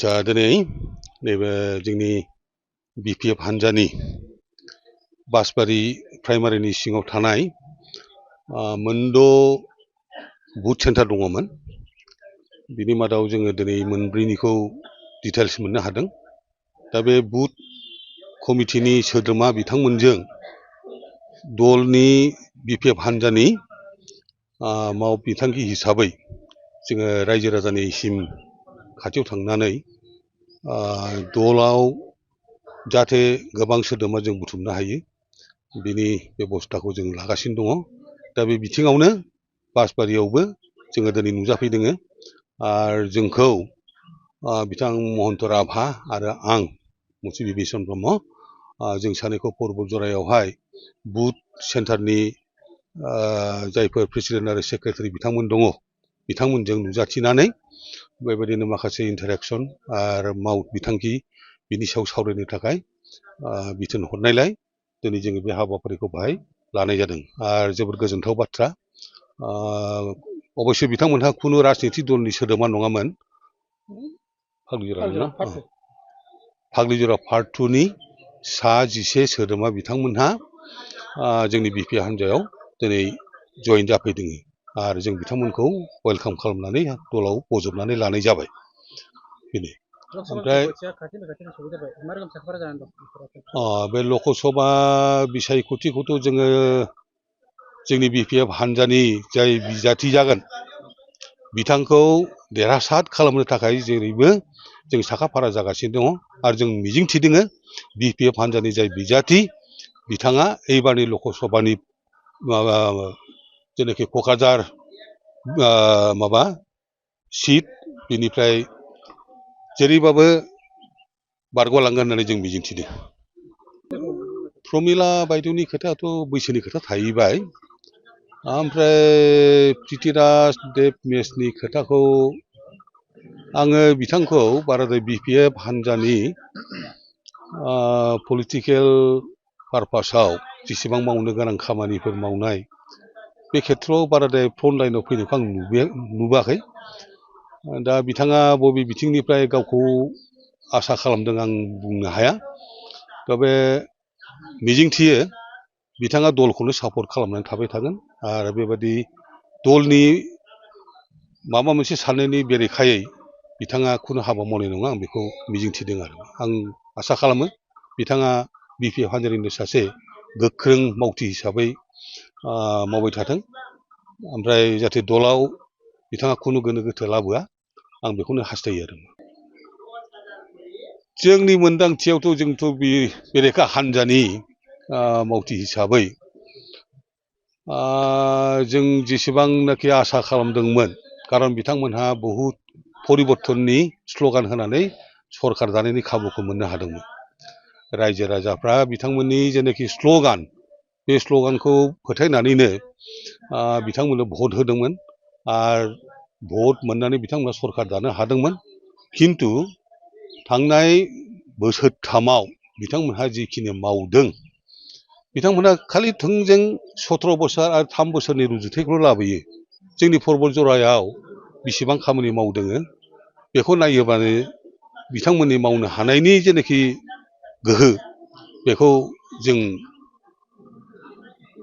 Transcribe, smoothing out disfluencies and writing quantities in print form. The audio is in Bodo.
자, दिनै नैबे जोंनि बिपिएफ हान्जानि बासबारि प्राइमारिनि सिङाव थानाय मोनद' बुथ सेन्टार दङमोन। बिनि मादाव जोङो दिनै मोनब्रैनिखौ डिटेल्स मोननो हादों। दा बे बुथ कमिटिनि सोद्रोमा बिथांमोनजों दलनि बिपिएफ हान्जानि माव बिथांखि हिसाबै जोङो रायजो राजानिसिम खाथियाव थांनानै दलाव जाहाथे गोबां सोद्रोमा जों बुथुमनो हायो बिनि बेबस्थाखौ जों लागासिनो दङ। दा बे बिथिङावनो बासबारियावबो जोङो दिनै नुजाफैदों आरो जोंखौ बिथां महन्त राभा आरो आं मुंसि बिभीषण ब्रह्म जों सानैखौ परबतजरायावहाय बुथ सेन्टारनि जायफोर प्रेसिडेन्ट आरो सेक्रेटारि बिथांमोन दङ बिथांमोनजों नुजाथिनानै बेबायदिनो माखासे इन्टारेक्सन आरो माव बिथांखि बिनि सायाव सावरायनो थाखाय बिथोन हरनायलाय दिनै जोङो बे हाबाफारिखौ बाहाय लानाय जादों आरो जोबोद गोजोनथाव बाथ्रा। अबयस्से बिथांमोनहा खुनु राजनिति दलनि सोद्रोमा नङामोन। फाग्लिजरा पार्ट 2 नि सा 11 सोद्रोमा बिथांमोनहा जोंनि बिपिएफ हान्जायाव दिनै जइन जाफैदों आरो जों बिथांमोनखौ वेलकाम खालामनानै दलाव बजबनानै लानाय जाबाय। बेनो ओमफ्राय बे लकसभा बिसायख'थिखौथ' जोङो जोंनि बिपिएफ हान्जानि जाय बिजाथि जागोन बिथांखौ देरहासार खालामनो थाखाय जेरैबो जों साखाफारा जागासिनो दङ आरो जों मिजिंथिदों बिपिएफ हान्जानि जाय बिजाथि बिथाङा एबारनि लकसभानि माबा जेनाखि क'क्राझार सिट बिनिफ्राय जेरैबाबो बारग'लांगोन होननानै जों मिजिंथिदों। प्रमिला बायद'नि खोथायाथ' बैसोनि खोथा थाहैबाय। ओमफ्राय प्रिथिराज देब मेसनि खोथाखौ आङो बिथांखौ बाराद्राय बिपिएफ हान्जानि पलिटिकेल पारपासाव जेसेबां मावनो गोनां खामानिफोर मावनाय बे खेथ्रआव बाराद्राय फ्रन्ट लाइनाव फैनायखौ आं नुबोआखै। दा बिथाङा बबे बिथिंनिफ्राय गावखौ आसा खालामदों आं बुंनो हाया। तबे मिजिंथियो बिथाङा दलखौनो सापर्ट खालामनानै थाबाय थागोन आरो बेबादि दलनि माबा मोनसे साननायनि बेरेखायै बिथाङा खुनु हाबा मावनाय नङा आं बेखौ मिजिंथिदों आरो आं आसा खालामो बिथाङा बिपिएफ हान्जानिनो सासे गोख्रों मावथि हिसाबै मावबाय थाथों ओमफ्राय जाहाथे दलाव बिथाङा खुनु गोनो गोथो लाबोआ आं बेखौनो हास्थायो आरो। जोंनि मोनदांथियावथ' जोंथ' बेरेखा हान्जानि मावथि हिसाबै जों जेसेबांनाखि आसा खालामदोंमोन खारन बिथांमोनहा बहुद परिबर्तननि स्ल'गान होनानै सरकार दानायनि खाबुखौ मोननो हादोंमोन। रायजो राजाफ्रा बिथांमोननि जेनाखि स्ल'गान बे स्ल'गानखौ फोथायनानैनो बिथांमोननो भट होदोंमोन आरो भट मोननानै बिथांमोना सरकार दानो हादोंमोन। खिन्थु थांनाय बोसोरथामाव बिथांमोनहा जिखिनि मावदों बिथांमोनहा खालि थोंजों 17 बोसोर आरो 3 बोसोरनि रुजुथायखौल' लाबोयो। जोंनि परबतजरायाव बेसेबां खामानि मावदों बेखौ नायोबानो बिथांमोननि मावनो हानायनि जेनाखि गोहो बेखौ जों